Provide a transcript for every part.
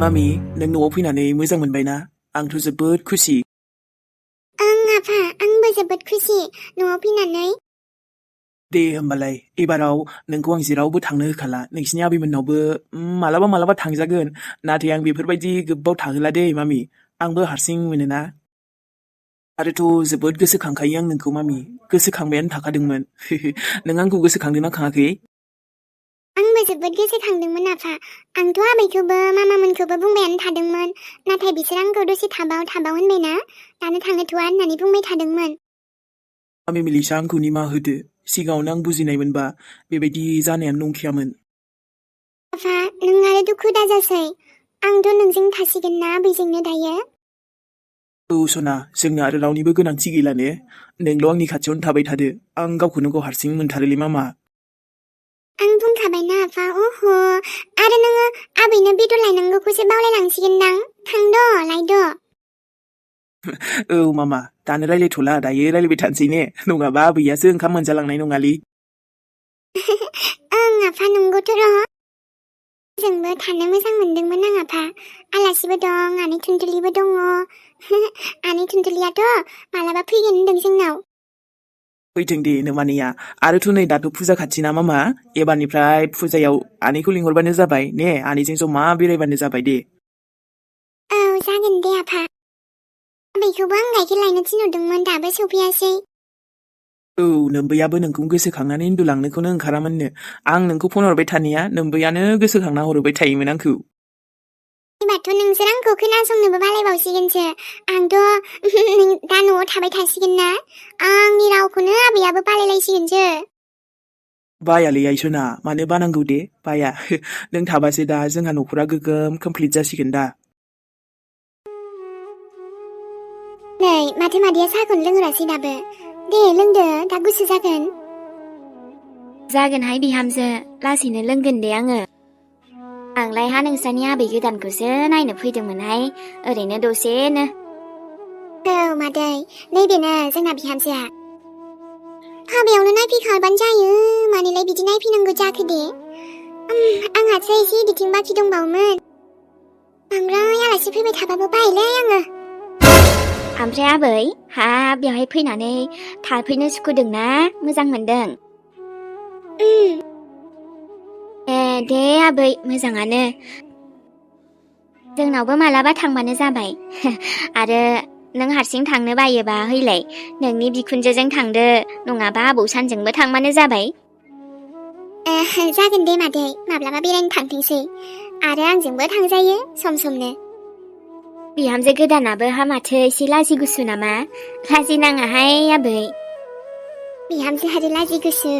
mummy नों न'आव फैनानै मोजां मोनबायना आंथ' जोबोद खुसि ओं आफा आंबो जोबोद खुसि न'आव फैनानै दे होमबालाय एबाराव नोंखौ आं जेरावबो थांनो होखाला नोंसिनि आबैमोननावबो मालाबा मालाबा थांजागोन नाथाय आं बेफोरबायदि गोबाव थाहोला दे मामि आंबो हारसिं मोनोना आरोथ' जोबोद गोसोखांखायो आं नोंखौ मामि गोसोखांबायानो थाखादोंमोन नों आंखौ गोसोखांदोंना खाङाखै आंबो जोबोद गोसोखांदोंमोन आफा आंथ' आबैखौबो मामामोनखौबो बुंबायानो थादोंमोन नाथाय बिसोर आंखौ दसे थाबाव होनबायना दानो थांनोथ'आ होननानै बुंबाय थादोंमोन मामि मिलिसा आंखौ निमाहा होदो सिगाङावनो आं बुजिनायमोनबा बेबायदि जानायानो नंखायामोन आफा नों आरो दुखु दाजासै आंथ' नोंजों थासिगोन ना आबैजोंनो दायो औ सना जोंनो आरो रावनिबो गोनांथि गैला ने नोंल' आंनि खाथियावनो थाबाय थादो आं गावखौनो गाव हारसिं मोनथारोलै मामा आं बुंखाबायना आफा अह आरो नोङो आबैनो बेदर लायनांगौखौसो बावलायलांसिगोनदां थांद' लायद' औ मामा दानो रायलायथ'ला दायो रायलायबाय थानोसै ने नङाबा आबैयासो ओंखाम मोनजालांनाय नङालै ओं आफा नंगौथ' र' जोंबो थानो मोजां मोनदोंमोन आं आफा आलासिबो दं आनै थुनथुलिबो दङ आनै थुनथुलियाथ' मालाबा फैगोन होनदों जोंनाव फैथों दे नोमानैया आरोथ' नै दाथ' फुजा खाथि ना मामा एबारनिफ्राय फुजायाव आनैखौ लिंहरबानो जाबाय ने आनैजों जमा बेरायबानो जाबाय दे औ जागोन दे आफा आबैखौबो आं गाइखेर लायनो थिनहरदोंमोन दाबो सफैयासै औ नोम्बैयाबो नोंखौ गोसोखांनानै उन्दुलांनोखौनो ओंखारामोननो आं नोंखौ फन हरबाय थानाया नोम्बैयानो गोसोखांना हरबाय थायोमोन आंखौ एबारथ' नोंसोर आंखौ खोनासंनोबो बालायबावसिगोनसो आंथ' दा न'आव थाबाय थासिगोन ना आंनि रावखौनो आबैयाबो बालायलायसिगोनसो बायालै आइसना मानो बानांगौ दे बाया नों थाबासो दा जोंहा न'खरा गोगोम कमप्लिट जासिगोन दा नै माथो मादैया साहाखौनो लोंहरासै दाबो दे लोंदो दा गुसु जागोन जागोनहाय बिहामजो लासैनो लोंगोन दे आङो आंलाय हा नोंसानि आबै गोदानखौसो नायनो फैदोंमोनहाय ओरैनो दसेनो औ मादै नैबेनो जोंना बिहामजोआ हाबायावनो नायफैखाबानो जायो मानोलाय बिदि नायफैनांगौ जाखो दे आंहासो एसे एडिटिं बाखि दंबावोमोन बांद्राय आलासि फैबाय थाबाबो बायोलै आङो ओमफ्राय आबै हा बेवहाय फैनानै थाफैनो सुखुदोंना मोजां मोनदों दे आबै मोजाङानो जोंनावबो मालाबा थांबानो जाबाय आरो नों हारसिं थांनो बायोबा हैलाय नोंनि बिखुनजोजों थांदो नङाबा आबौ सानजोंबो थांबानो जाबाय जागोन दे मादै माब्लाबा बेरायनो थांथोंसै आरो आंजोंबो थांजायो सम समनो बिहामजो गोदानाबो हा माथो एसे लाजि गुसु नामा लाजि नाङाहाय आबै बिहामजो आरो लाजि गुसु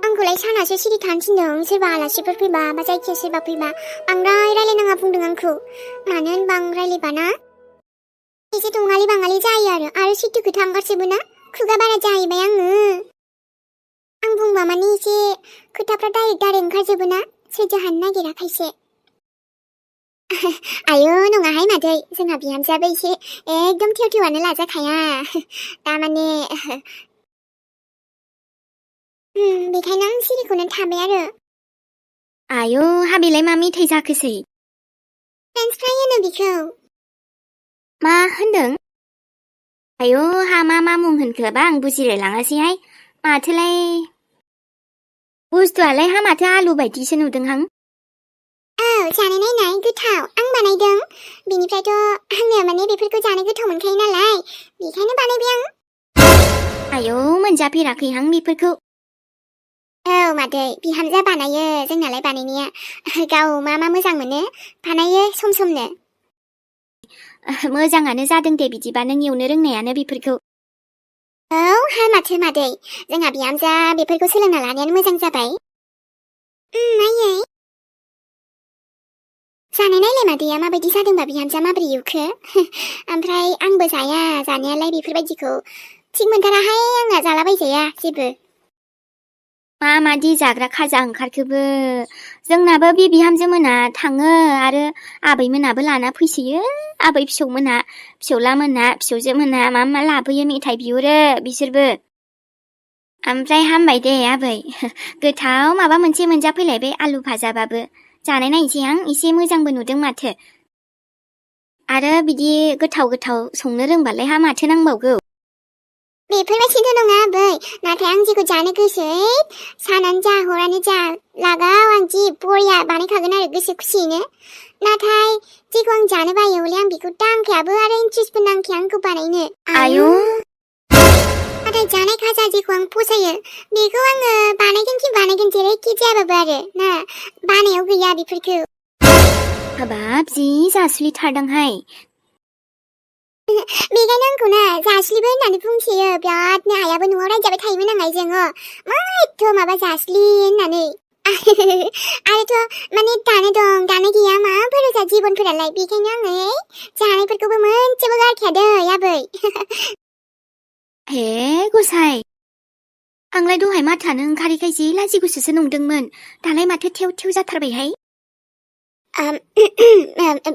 आंखौलाय सानासो सिरि थानो थिनदों सोरबा आलासिफोर फैबा बा जायखिया सोरबा फैबा बांद्राय रायलायनाङा बुंदों आंखौ मानो होनबा आं रायलायबाना एसे दङालि बाङालि जायो आरो सैथो खोथा ओंखारजोबो ना खुगा बारा जाहैबाय आङो आं बुंबा माने एसे खोथाफ्रा डाइरेक्ट ओंखारजोबो ना सैथो हानो नागिरा खायसे आयौ नङाहाय मादै जोंहा बिहामजोआबो एसे एकदम थेव थेवानो लाजाखाया दामाने बेखायनो आं सिरिखौनो थाबाय आरो आयौ हाबिलाय मा मेथाइ जाखोसै फ्रेन्स फ्राइ होनो बिखौ मा होनदों आयौ हा मा मुं होनखोबा आं बुजिलाय लाङासैहाय माथोलाय बुस्थुआलाय हा माथो आलु बायदिसो नुदोंहां औ जानाय नायनाय गोथाव आं बानायदों बेनिफ्रायथ' आङो माने बेफोरखौ जानो गोथाव मोनखायो नालाय बेखायनो बानायबाय आं आयौ मोनजाफेराखैहां बेफोरखौ औ मादै बिहामजोआ बानायो जोंनालाय बानायनाया गाव मा मोजां मोनो बानायो सम समनो मोजाङानो जादों दे बिदिबा नों एवनो रोंनायानो बेफोरखौ औ हा माथो मादै जोंहा बिहामजोआ बेफोरखौ सोलोंना लानायानो मोजां जाबाय नायै जानाय नायलाय मादैया माबायदि जादोंबा बिहामजोआ माबोरै एवखो ओमफ्राय आंबो जाया जानायालाय बेफोरबायदिखौ थिग मोनथाराहाय आंहा जालाबायजाया जेबो मादि जाग्रा खाजा ओंखारखोबो जोंनाबो बे बिहामजो मोना थाङो आरो आबैमोनाबो लाना फैसोयो आबै फिसौमोना फिसौला मोना फिसौजो मोना मा लाबोयो मेथाइ बिहरो बिसोरबो ओमफ्राय हामबाय दे आबै गोथाव माबा मोनसे मोनजाफैलायबाय आलु भाजाबाबो जानाय नायनोसै आं एसे मोजांबो नुदों माथो आरो बिदि गोथाव गोथाव संनो रोंबालाय हा माथो नांबावगौ बेफोरबायदिथ' नङा आबै नाथाय आं जेखौ जानो गोसो सानानो जा हरानो जा लागाव आं जि बरिया बानायखागोन आरो गोसो खुसियैनो नाथाय जेखौ आं जानो बायो हले आं बेखौ दांखायाबो आरो इन्ट्रेस्टबो नांखाया आंखौ बानायनो आयु नाथाय जानाय खाजा जेखौ आं फसायो बेखौ आङो बानायगोन जेरैखि जायाबाबो आरो ना बानायाव गैया बेफोरखौ हाबाब जि जासुलिथारदोंहाय बेखायनो आंखौ ना जास्लिबो होननानै बुंसोयो बिरादनो आइयाबो न'आव रायजाबाय थायोमोन आं आइजों मा एथ' माबा जास्लि होननानै आरोथ' माने दानो दं दानो गैया मा भरोसा जिबनफोरालाय बेखायनो आङो जानायफोरखौबो मोनसेबो गारखाया दै आबै हे गसाइ आंलाय दहाय माथोआनो ओंखारैखाय जि लाजि गुसुसो नंदोंमोन दालाय माथो थेव थेव जाथारबायहाय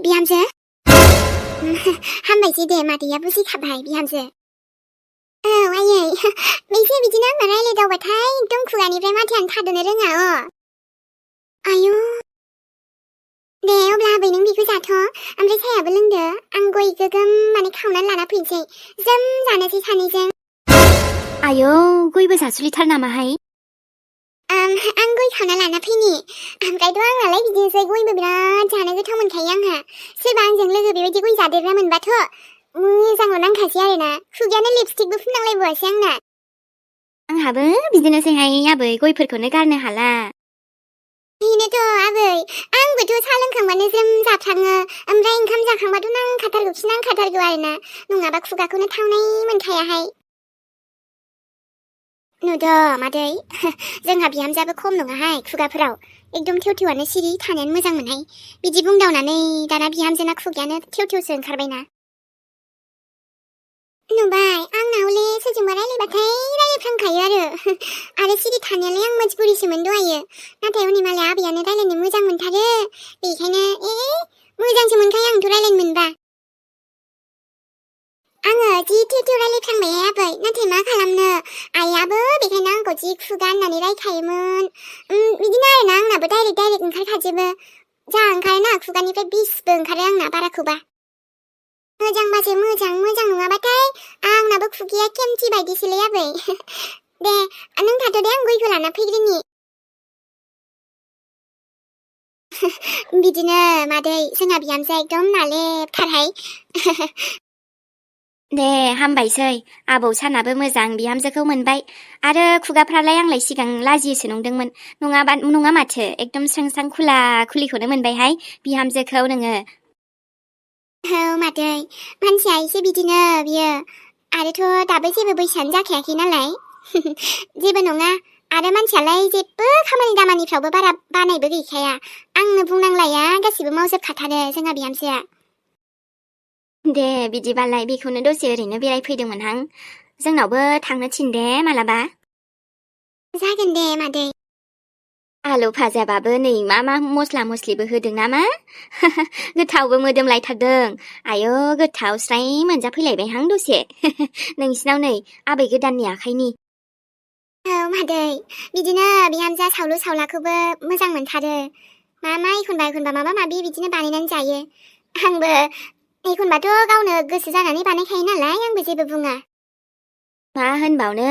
बिहामजो हामबायसै दे मादैया बुजिखाबाय बिहामजो औ आयै नोंसो बिदिनो आंनो रायलायदावबाथाय एकदम खुगानिफ्राय माथोआनो थाद'नो रोङा आयु दे अब्ला आबै नों बेखौ जाथ' ओमफ्राय साहायाबो लोंदो आं गय गोगोम माने खावनानै लाना फैनोसै जोम जानोसै सानैजों आयौ गयबो जासुलिथार नामाहाय आं गय खावना लाना फैनि ओमफ्रायथ' आंनालाय बिदिनोसै गयबो बिराद जानो गोथाव मोनखायो आंहा सोरबा आंजों लोगो बेबायदि गय जादेरग्रा मोनबाथ' मोजांल' नांखासै आरोना खुगायानो लिपस्टिकबो फुननांलायबावासै आंना आंहाबो बिदिनोसैहाय आबै गयफोरखौनो गारनो हाला बेनोथ' आबै आंबोथ' साहा लोंखांबानो ज्रोम जाफ्लाङो ओमफ्राय ओंखाम जाखांबाथ' नांखाथारगौ आरोना नङाबा खुगाखौनो थावनाय मोनखायाहाय नुद' मादै जोंहा बिहामजोआबो खम नङाहाय खुगाफोराव एकदम थेव थेवानो सिरि थानायानो मोजां मोनहाय बिदि बुंदावनानै दाना बिहामजोना खुगायानो थेव थेवसो ओंखारबायना नुबाय आंना हले सोरजोंबा रायलायबाथाय रायलायफ्लांखायो आरो सिरि थानायालाय आं मजबुरिसोमोन दहायो नाथाय हनै मालाय आबैयानो रायलायनो मोजां मोनथारो बेखायनो मोजांसो मोनखायो आंथ' रायलायनो मोनबा आङो जि थेव थेव रायलायफ्लांबायहाय आबै नाथाय मा खालामनो आइयाबो बेखायनो आंखौ जि खुगा होननानै रायखायोमोन बिदिनो आरोना आंनाबो डाइरेक्ट ओंखारखाजोबो जा ओंखारोना खुगानिफ्राय बिसबो ओंखारो आंना बाराखौबा मोजांबासो मोजां नङाबाथाय आंनाबो खुगाया केमथि बायदिसोलै आबै दे नों थाथ' दे आं गयखौ लाना फैग्रोनि बिदिनो मादै जोंहा बिहामजोआ एकदम नालेबथारहाय दे हामबायसै आबौ सानाबो मोजां बिहामजोखौ मोनबाय आरो खुगाफ्रालाय आंलाय सिगां लाजियोसो नंदोंमोन नङा माथो एकदम स्रां स्रां खुला खुलिखौनो मोनबायहाय बिहामजोखौ नोङो औ मादै मानसिया एसे बिदिनो बियो आरोथ' दाबो जेबो बैसोआनो जाखायाखै नालाय जेबो नङा आरो मानसियालाय जेबो खामानि दामानिफ्रावबो बारा बानायबो गैखाया आंनो बुंनांलाया गासिबो मावजोबखाथारो जोंहा बिहामजोआ दे बिदिबालाय बेखौनो दसे ओरैनो बेरायफैदोंमोनहां जोंनावबो थांनो थिन दे मालाबा जागोन दे मादै आलु भाजाबाबो नै मा मस्ला मस्लिबो होदों नामा गोथावबो मोदोमलायथारदों आयौ गोथाव स्राय मोनजाफैलायबायहां दसे नोंसिनाव नै आबै गोदाननि आखाइनि औ मादै बिदिनो बिहामजोआ सावलु सावलाखौबो मोजां मोनथारो मा एखनबा माबा माबि बिदिनो बानायनानै जायो आंबो एखनबाथ' गावनो गोसो जानानै बानायखायो नालाय आंबो जेबो बुङा मा होनबावनो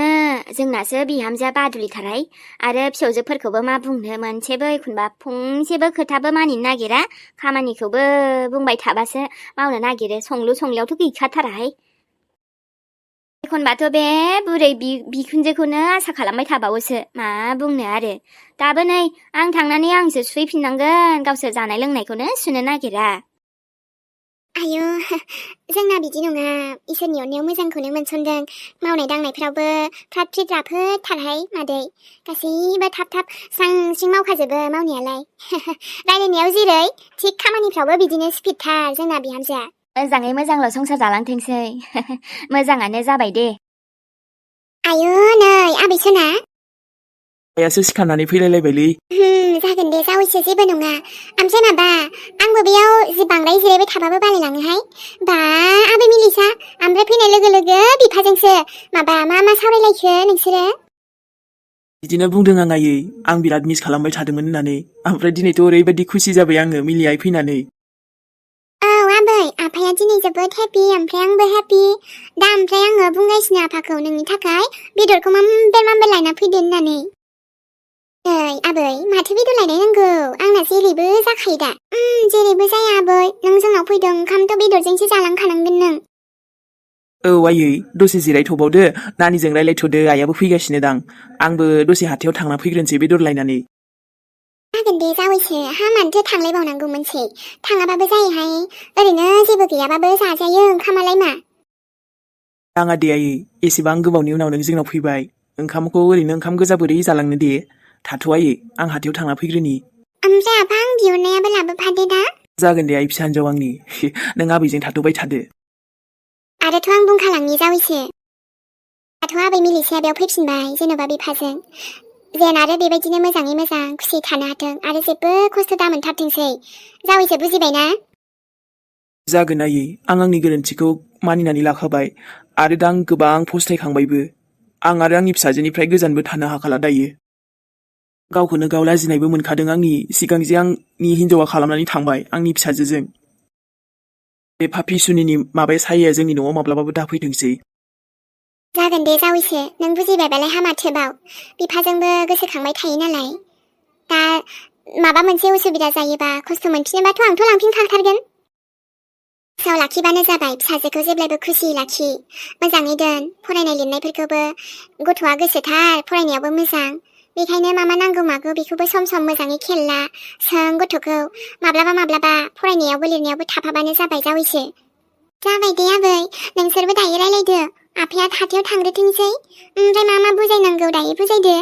जोंनासो बिहामजोआ बादुलिथारहाय आरो फिसौजोफोरखौबो मा बुंनो मोनसेबो एखनबा फंसेबो खोथाबो मानिनो नागिरा खामानिखौबो बुंबाय थाबासो मावनो नागिरो संलु संलियावथ' गैखाथाराहाय एखनबाथ' बे बुरै बिखुनजोखौनो आसा खालामबाय थाबावोसो मा बुंनो आरो दाबो नै आं थांनानै आंसो सुफैफिननांगोन गावसोर जानाय लोंनायखौनो सुनो नागिरा आयु जोंना बिदि नङा इसोरनि अननायाव मोजांखौनो मोनसनदों मावनाय दांनायफ्रावबो फ्रात फ्रित राफोदथारहाय मादै गासैबो थाब स्रां स्रिं मावखाजोबो मावनायालाय रायलायनायाव जेरै थिग खामानिफ्रावबो बिदिनो स्पिडथार जोंना बिहामजोआ मोजाङै मोजांल' संसार जालांथोंसै मोजाङानो जाबाय दे आयु नै आबैसोना आइयासो सिखारनानै फैलायलायबायलै जागोन दे जावैसो जेबो नङा ओमफ्राय माबा आंबो बेयाव जि बांद्राय जिरायबाय थाबाबो बालायलाङोहाय बा आबै मिलिसा ओमफ्राय फैनाय लोगो लोगो बिफाजोंसो माबा मा सावरायलायखो नोंसोरो बिदिनो बुंदों आं आयै आं बिराद मिस खालामबाय थादोंमोन होननानै ओमफ्राय दिनैथ' ओरैबायदि खुसि जाबाय आङो मिलि आइ फैनानै औ आबै आफाया दिनै जोबोद हेपि ओमफ्राय आंबो हेपि दा ओमफ्राय आङो बुंगासिनो आफाखौ नोंनि थाखाय बेदरखौ माम्बे लायना फैदो होननानै नै आबै माथो बेदर लायनाय नांगौ आंना जेरैबो जाखायो दा जेरैबो जाया आबै नों जोंनाव फैदों ओंखामथ' बेदरजोंसो जालांखानांगोन नों औ आयै दसे जिरायथ'बावदो नानिजों रायलायथ'दो आइयाबो फैगासिनो दां आंबो दसे हाथायाव थांना फैग्रोनोसै बेदर लायनानै जागोन दे जावैसो हामानोथो थांलायबावनांगौमोनसै थाङाबाबो जायोहाय ओरैनो जेबो गैयाबाबो जाजायो ओंखामालाय मा नाङा दे आयै एसेबां गोबावनि उनाव नों जोंनाव फैबाय ओंखामखौ ओरैनो ओंखाम गोजा बोरै जालांनो दे थाथ' आयै आं हाथायाव थांना फैग्रोनि ओमफ्राय आफा आं बिहरनायाबो लाबोफादो दा जागोन दे आइ फिसा हिन्जाव आंनि नों आबैजों थाथ'बाय थादो आरोथ' आं बुंखालांनि जावैसो दाथ' आबै मिलिसाया बेयाव फैफिनबाय जेन'बा बिफाजों जेन आरो बेबायदिनो मोजाङै मोजां खुसियै थानो हाथों आरो जेबो खस्थ' दा मोनथारथोंसै जावैसो बुजिबायना जागोन आयै आं आंनि गोरोन्थिखौ मानिनानै लाखाबाय आरो दा आं गोबां फस्थायखांबायबो आं आरो आंनि फिसाजोनिफ्राय गोजानबो थानो हाखाला दायो गावखौनो गाव लाजिनायबो मोनखादों आंनि सिगां जे आंनि हिन्जावा खालामनानै थांबाय आंनि फिसाजोजों बे पापि सुनिनि माबाया सायाया जोंनि न'आव माब्लाबाबो दाफैथोंसै जागोन दे जावैसो नों बुजिबायबालाय हामाथोबाव बिफाजोंबो गोसोखांबाय थायो नालाय दा माबा मोनसे उसुबिदा जायोबा खस्थ' मोनफिनोबाथ' आंथ' लांफिनखाथारगोन गोसोआव लाखिबानो जाबाय फिसाजोखौ जेब्लायबो खुसियै लाखि मोजाङै दोन फरायनाय लिरनायफोरखौबो गथ'आ गोसोथार फरायनायावबो मोजां बेखायनो मा नांगौ मागौ बेखौबो सम सम मोजाङै खेल ला सों गथ'खौ माब्लाबा फरायनायावबो लिरनायावबो थाफाबानो जाबाय जावैसो जाबाय दे आबै नोंसोरबो दायो रायलायदो आफाया हाथायाव थांग्रोथोंसै ओमफ्राय मा बुजायनांगौ दायो बुजायदो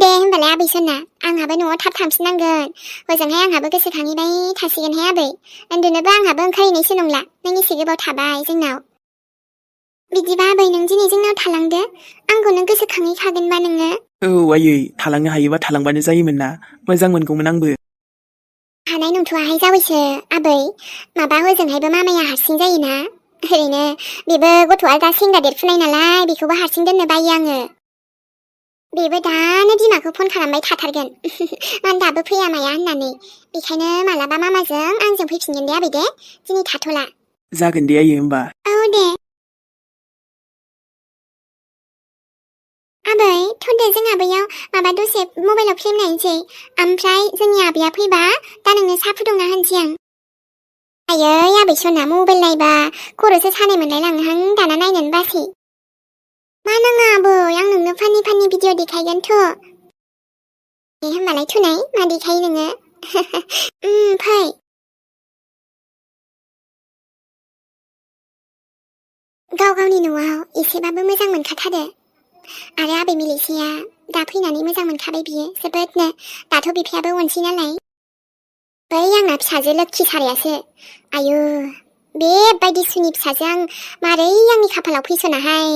दे होनबालाय आबै सना आंहाबो न'आव थाब थांफिननांगोन हजोंहाय आंहाबो गोसोखांहैबाय थासिगोनहाय आबै उन्दुनोबो आंहाबो ओंखारहैनायसो नंला नों एसे गोबाव थाबाय जोंनाव बिदिबा आबै नों दिनै जोंनाव थालांदो आंखौनो गोसोखांहैखागोनबा नोङो औ आयै थालांनो हायोबा थालांबानो जायोमोन ना मोजां मोनगौमोन आंबो हानाय नंथ'आहाय जावैसो आबै माबा हजोंहायबो मामाया हारसिं जायोना ओरैनो बेबो गथ'आ दा सेंग्रा देरफुनाय नालाय बेखौबो हारसिं दोननो बायो आङो बेबो दानो बिमाखौ फन खालामबाय थाथारगोन मानो दाबो फैया माया होननानै बेखायनो मालाबा मामाजों आंजों फैफिनगोन दे आबै दे दिनै थाथ'ला जागोन दे आयै होमबा औ दे आबै थौदो जोंहा बैयाव माबा दसे मबाइलाव फिल्म नायनोसै ओमफ्राय जोंनि आबैया फैबा दा नोंनो साहा फुदुंना होनोसै आं आयै आबै सना मबाइल नायबा खर'सो सानाय मोनलाय लाङोहां दाना नायनोनो बासै मा नाङा आबै आं नोंनो फानि भिडिअ देखायगोनथ' दे होमबालाय थुनाय मा देखायो नोङो फै गाव गावनि न'आव एसेबाबो मोजां मोनखाथारो आरो आबै मिलिसाया दा फैनानै मोजां मोनखाबाय बियो जोबोदनो दाथ' बिफायाबो अनसै नालाय बै आंना फिसाजो लोक्षि सारायासो आयु बेबायदि सुनि फिसाजो आं मारै आंनि खाफालाव फैसनाहाय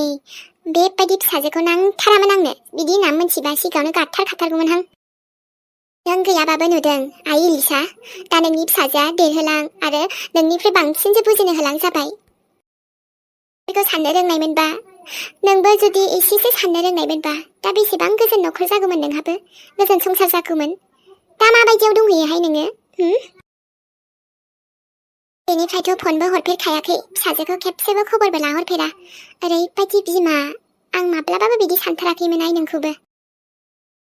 बेबायदि फिसाजोखौ नांथारामोन आंनो बिदि होनना मोनथिबा सिगाङावनो गाथारखाथारगौमोनहां नों गैयाबाबो नुदों आइ इलिसा दा नोंनि फिसाजोआ देरहोलां आरो नोंनिफ्राय बांसिनसो बुजिनो होलां जाबाय बेखौ साननो रोंनायमोनबा नोंबो जुदि एसेसो साननो रोंनायमोनबा दा बेसेबां गोजोन न'खर जागौमोन नोंहाबो गोजोन संसार जागौमोन दा माबायदियाव दंहैयोहाय नोङो बेनिफ्रायथ' फनबो हरफेरखायाखै फिसाजोखौ खेबसेबो खबरबो लाहरफेरा ओरैबायदि बिमा आं माब्लाबाबो बिदि सानथाराखैमोन आइ नोंखौबो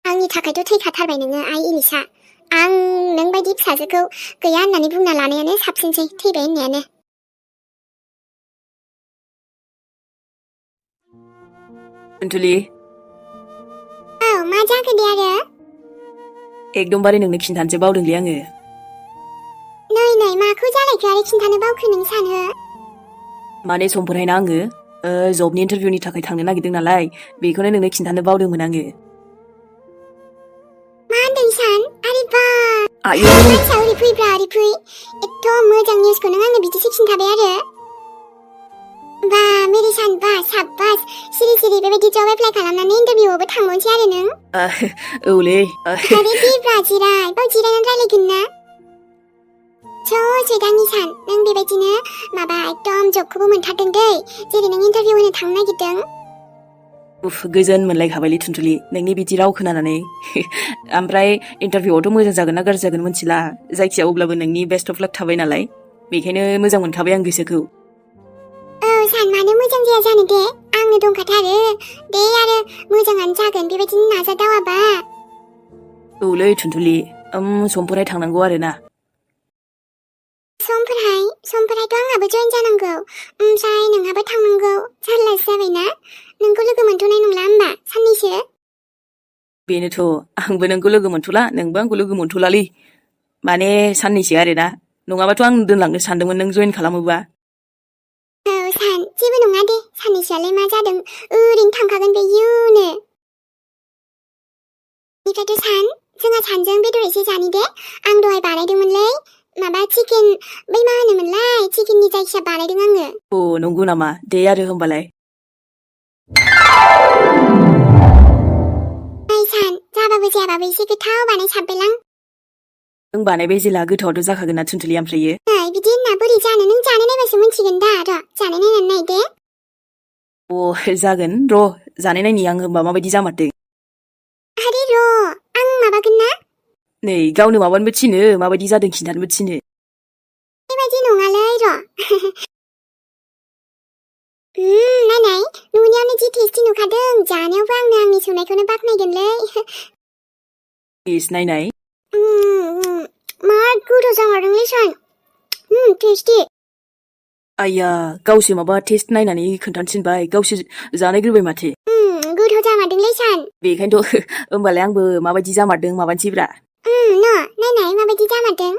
आंनि थाखायथ' थैखाथारबाय नोङो आइ इलिसा आं नोंबायदि फिसाजोखौ गैया होननानै बुंना लानायानो साबसिनसै थैबाय होननायानो अनसुलि औ मा जाखो दे आरो एकदमबारे नोंनो खिन्थानोसो बावदोंलै आङो नै माखौ जालायखो आरो खिन्थानो बावखो नों सानो माने समफोरहायना आङो जबनि इन्टारभिउनि थाखाय थांनो नागिरदों नालाय बेखौनो नोंनो खिन्थानो बावदोंमोन आङो मा होनदों सान आरे बा आयौ मानसिया ओरै फैब्रा ओरै फै एथ' मोजां निउसखौ नों आंनो बिदिसो खिन्थाबाय आरो बा मेरि सान बा साब्बास सिरि बेबायदि जब एप्लाइ खालामनानै इन्टारभिउआवबो थांबावनोसै आरो नों औलै आरे देब्रा जिराय बाव जिरायनानै रायलायगोन ना सैदांनि सान नों बेबायदिनो माबा एकदम जबखौबो मोनथारदों दै जेरै नों इन्टारभिउ होनो थांनो नागिरदों उफ गोजोन मोनलायखाबायलै थुनथुलि नोंनि बिदि राव खोनानानै ओमफ्राय इन्टारभिउआवथ' मोजां जागोन ना गाज्रि जागोन मिथिला जायखिया अब्लाबो नोंनि बेस्ट अफ लाक थाबाय नालाय बेखायनो मोजां मोनखाबाय आं गोसोखौ औ सान मानो मोजां जाया जानो दे आंनो दंखाथारो दे आरो मोजाङानो जागोन बेबायदिनो नाजादावाबा औलै थुनथुलि समफोरहाय थांनांगौ आरोना समफोरहायथ' आंहाबो जइन जानांगौ ओमफ्राय नोंहाबो थांनांगौ जारलासो जाबायना नोंखौ लोगो मोनथ'नाय नंला होमबा साननैसो बेनोथ' आंबो नोंखौ लोगो मोनथ'ला नोंबो आंखौ लोगो मोनथ'लालै माने साननैसो आरोना नङाबाथ' आं दोनलांनो सानदोंमोन नों जइन खालामोबा औ सान जेबो नङा दे साननैसोआलाय मा जादों ओरैनो थांखागोन बे इयुनो बेनिफ्रायथ' सान जोंहा सानजों बेदर एसे जानि दे आं दहाय बानायदोंमोनलै माबा चिकेन बै मा होनोमोनलाय चिकेननि जायखिया बानायदों आङो अ नंगौ नामा दे आरो होमबालाय नै सान जाबाबो जायाबाबो एसे गोथाव बानायसाबबायलां नों बानायबाय जेला गोथावआथ' जाखागोन ना थुनथुलि ओमफ्रायो नै बिदि होनना बोरै जानो नों जानाय नायबासो मिथिगोन दा र' जानाय नायनानै नाय दे अ जागोन र' जानाय नायनि आं होमबा माबायदि जामारदों आरे र' आं माबागोन ना नै गावनो माबानोबो थिनो माबायदि जादों खिन्थानोबो थिनो बेबायदि नङालै र' नायनाय नुनायावनो जि टेस्टि नुखादों जानायावबो आंनो आंनि संनायखौनो बाख्नायगोनलै प्लिज नायनाय मा गोथाव जामारदोंलै सान टेस्टि आइया गावसो माबा टेस्ट नायनानै खोन्थानो थिनबाय गावसो जानायग्रोबाय माथो गोथाव जामारदोंलै सान बेखायनोथ' होमबालाय आंबो माबायदि जामारदों माबानोसैब्रा नायनाय माबायदि जामारदों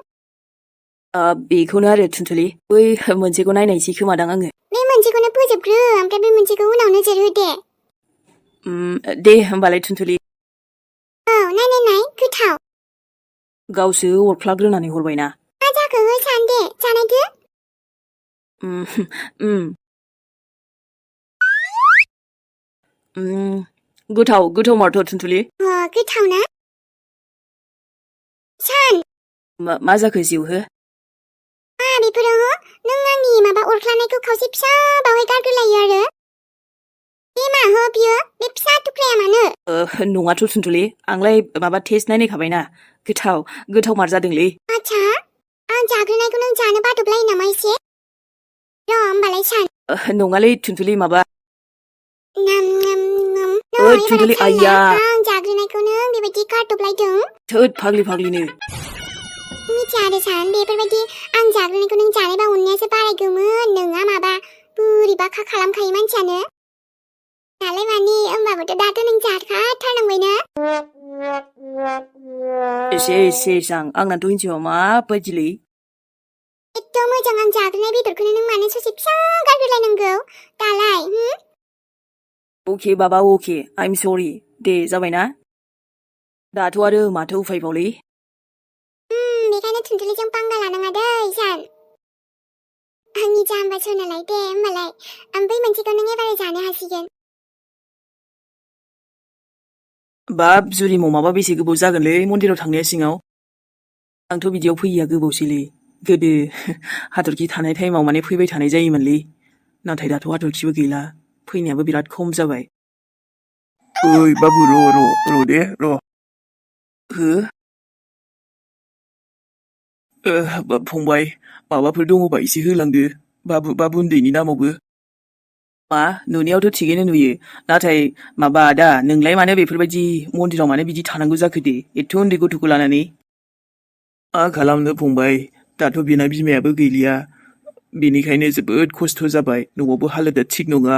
बेखौनो आरो थुनथुलि बै मोनसेखौ नायनायसै खोमादां आङो बे मोनसेखौनो फोजोबग्रो ओमफ्राय बे मोनसेखौ उनाव नोजोर हो दे दे होमबालाय थुनथुलि औ नाय गोथाव गावसो अरख्लाग्रोनानै हरबायना मा जाखो हो सान दे जानायदो गोथाव मारथ' थुनथुलि गोथाव ना सान मा जाखो जिउ हो बेफोरो नों आंनि माबा अरख्लानायखौ खावसे फिसा बावहाय गारग्रोलायो आरो बे मा हो बियो बे फिसा थुख्राया मानो नङाथ' थुनथुलि आंलाय माबा टेस्ट नायनायखाबायना गोथाव मार जादोंलै आच्छा आं जाग्रोनायखौ नों जानो बादबलायो नामा एसे र' होमबालाय सान नङालै थुनथुलि माबा थुनथुलि आइया आं जाग्रोनायखौ नों बेबायदि गारदबलायदों थोद फाग्लिनो मिथिया आरो सान बेफोरबायदि आं जाग्रोनायखौ नों जानायबा अननायासो बारायगौमोन नोंहा माबा बोरैबा खालामखायो मानसियानो दालाय मानि होमबाबोथ' दाथ' नों जाखाथारनांबाय ना एसे जां आंनाथ' हिन्जावा माबायदिलै एथ' मोजां आं जाग्रोनाय बेदरखौनो नों मानो ससे फिसा गारग्रोलायनांगौ दालाय अके बाबा अके आइ एम सरि दे जाबायना दाथ' आरो माथो उफायबावलै बेखायनो थुनथुलिजों पांगा लानाङा दै सान आंनि जाम्बा सनालाय दे होमबालाय बै मोनसेखौ नों एबारै जानो हासिगोन बाब जुरिम' माबा बेसे गोबाव जागोनलै मन्दिराव थांनाया सिङाव आंथ' बिदियाव फैयैया गोबावसैलै गोदो हाथरखि थानाय टाइमाव माने फैबाय थानाय जायोमोनलै नाथाय दाथ' हाथरखिबो गैला फैनायाबो बिराद खम जाबाय ओइ बाबु र' दे र' हो फंबाय माबाफोर दङबा एसे होलांदो बाबु उन्दैनि नामावबो मा नुनायावथ' थिगैनो नुयो नाथाय माबा दा नोंलाय मानो बेफोरबायदि मन्दिराव मानो बिदि थानांगौ जाखो दे एथ' उन्दै गथ'खौ लानानै मा खालामनो फंबाय दाथ' बिना बिमायाबो गैलिया बेनिखायनो जोबोद खस्थ' जाबाय न'आवबो हालोदा थिग नङा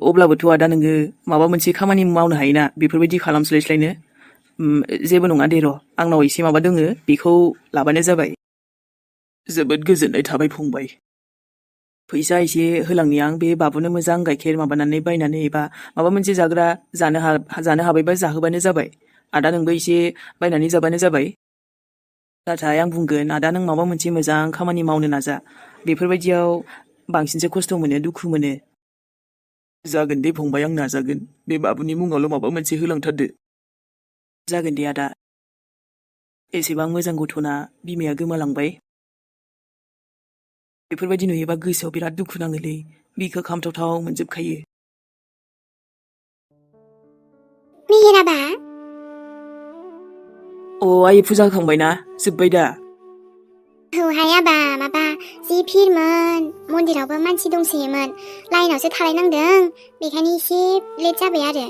अब्लाबोथ' आदा नोङो माबा मोनसे खामानि मावनो हायोना बेफोरबायदि खालामस्लायस्लायनो जेबो नङा दे र' आंनाव एसे माबा दङो बेखौ लाबानो जाबाय जोबोद गोजोननाय थाबाय फंबाय फैसा एसे होलांनि आं बे बाबुनो मोजां गाइखेर माबानानै बायनानै एबा माबा मोनसे जाग्रा जानो हाबायबा जाहोबानो जाबाय आदा नोंबो एसे बायनानै जाबानो जाबाय नाथाय आं बुंगोन आदा नों माबा मोनसे मोजां खामानि मावनो नाजा बेफोरबायदियाव बांसिनसो खस्थ' मोनो दुखु मोनो जागोन दे फंबाय आं नाजागोन बे बाबुनि मुङावल' माबा मोनसे होलांथारदो जागोन दे आदा एसेबां मोजां गथ'ना बिमाया गोमालांबाय बेफोरबायदि नुयोबा गोसोआव बिराद दुखु नाङोलै बिखो खामथावथाव मोनजोबखायो मेहेराबा अ आइ फुजा होखांबायना जोब्बाय दा औहाय आबा माबा जि भिरमोन मन्दिरावबो मानसि दंसोयोमोन लाइनावसो थालायनांदों बेखायनो एसे लेट जाबाय आरो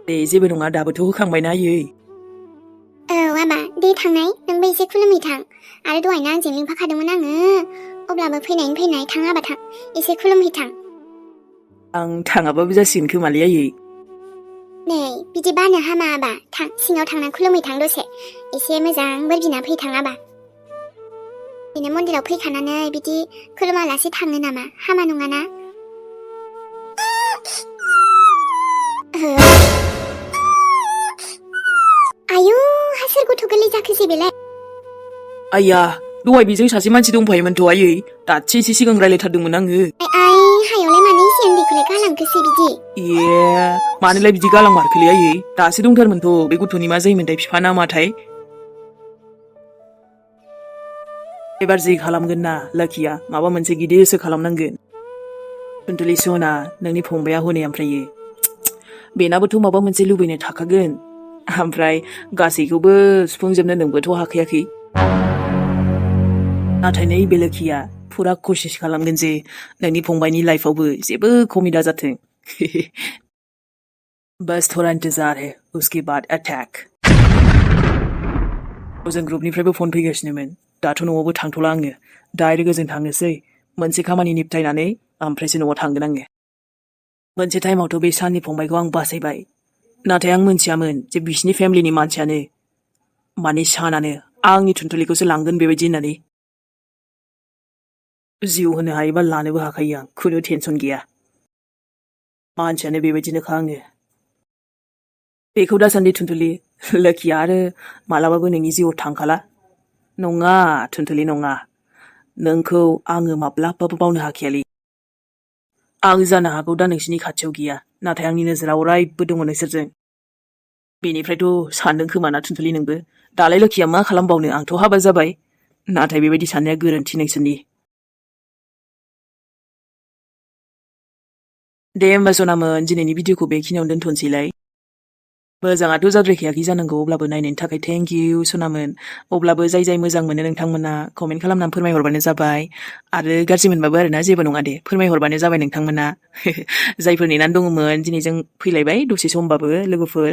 दे जेबो नङा दाबोथ' होखांबायना आयै औ आबा दे थांनाय नोंबो एसे खुलुमहैथां आरो दहायनो आंजों लिंफाखादोंमोन आङो अब्लाबो फैनाय थां आबा थां एसे खुलुमहैथां आं थाङाबाबो जासिगोन खोमालै आयै नै बिदि बानो हामा आबा थां सिङाव थांना खुलुमहैथां दसे एसे मोजां बोर बिना फैथां आबा बिनो मन्दिराव फैखानानै बिदि खुलुमालासे थाङो नामा हामा नङाना आयु हा सोर गथ' गोरलै जाखोसै बेलाय आइया दहाय बेजों सासे मानसि दंफायोमोनथ' आयै दासो एसे सिगां रायलायथारदोंमोन आङो आइ हायावलाय मानो एसे उन्दैखौलाय गालांखोसै बिदि ए मानोलाय बिदि गालांमारखोलै आयै दासो दंथारमोनथ' बे गथ'नि मा जायोमोनथाय बिफा ना माथाय एबार जि खालामगोन ना लाखिया माबा मोनसे गिदिरसो खालामनांगोन टुनटुलि सना नोंनि फंबाया हनै ओमफ्रायो बेनाबोथ' माबा मोनसे लुबैनाय थाखागोन ओमफ्राय गासैखौबो सुफुंजोबनो नोंबोथ' हाखायाखै नाथाय नै बे लोखिया फुरा कसिस खालामगोन जे नोंनि फंबायनि लाइफआवबो जेबो खमि दाजाथों बस थोड़ा इंतजार है उसके बाद अटैक जों ग्रुपनिफ्रायबो फन फैगासिनोमोन दाथ' न'आवबो थांथ'ला आङो डाइरेक्ट ओजों थांनोसै मोनसे खामानि निपटायनानै ओमफ्रायसो न'आव थांगोन आङो मोनसे टाइमावथ' बे साननि फंबायखौ आं बासायबाय नाथाय आं मोनथियामोन जे बिसिनि फेमिलिनि मानसियानो माने सानानो आंनि टुनटुलिखौसो लांगोन बेबायदि होननानै जिउ होनो हायोबा लानोबो हाखायो आं खुनु टेनसन गैया मानसियानो बेबायदिनोखा आङो बेखौ दासान्दि टुनटुलि लोखिया आरो मालाबाबो नोंनि जिउआव थांखाला नङा टुनटुलि नङा नोंखौ आङो माब्लाबाबो बावनो हाखायालै आं जानो हागौ दा नोंसिनि खाथियाव गैया नाथाय आंनि नोजोराव अरायबो दङ नोंसोरजों बेनिफ्रायथ' सानदों खोमाना टुनटुलि नोंबो दालाय लोखिया मा खालामबावनो आंथ' हाबा जाबाय नाथाय बेबायदि साननाया गोरोन्थि नोंसोरनि दे होमबा सनामोन दिनैनि भिडिअखौ बेखिनियावनो दोनथ'नोसैलाय मोजाङाथ' जाद्रायखायाखै जानांगौ अब्लाबो नायनायनि थाखाय थेंक इउ सनामोन अब्लाबो जाय मोजां मोनो नोंथांमोना कमेन्ट खालामनानै फोरमायहरबानो जाबाय आरो गाज्रि मोनबाबो आरोना जेबो नङा दे फोरमायहरबानो जाबाय नोंथांमोना जायफोर नेनानै दङमोन दिनै जों फैलायबाय दसे समबाबो लोगोफोर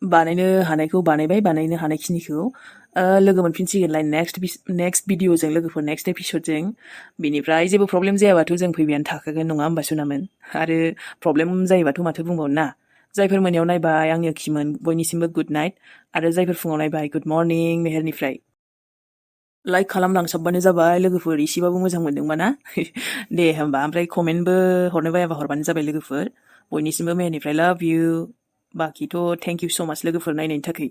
बानायनो हानायखौ बानायबाय बानायनो हानायखिनिखौ लोगो मोनफिनसिगोनलाय नेक्स्ट भिडिअजों लोगोफोर नेक्स्ट एपिसडजों बिनिफ्राय जेबो प्रब्लेम जायाबाथ' जों फैबायानो थाखागोन नङा होमबा सनामोन आरो प्रब्लेम जायोबाथ' माथो बुंबावनो ना जायफोर मोनायाव नायबाय आंनि खिमोन बयनिसिमबो गुड नाइट आरो जायफोर फुङाव नायबाय गुड मर्निं मेहेरनिफ्राय लाइक खालामलांसाबबानो जाबाय लोगोफोर एसेबाबो मोजां मोनदोंबा ना दे होमबा ओमफ्राय कमेन्टबो हरनो बायाबा हरबानो जाबाय लोगोफोर बयनिसिमबो मेहेरनिफ्राय लाभ इउ बाखिथ' थेंक इउ स' माच लोगोफोर नायनायनि थाखाय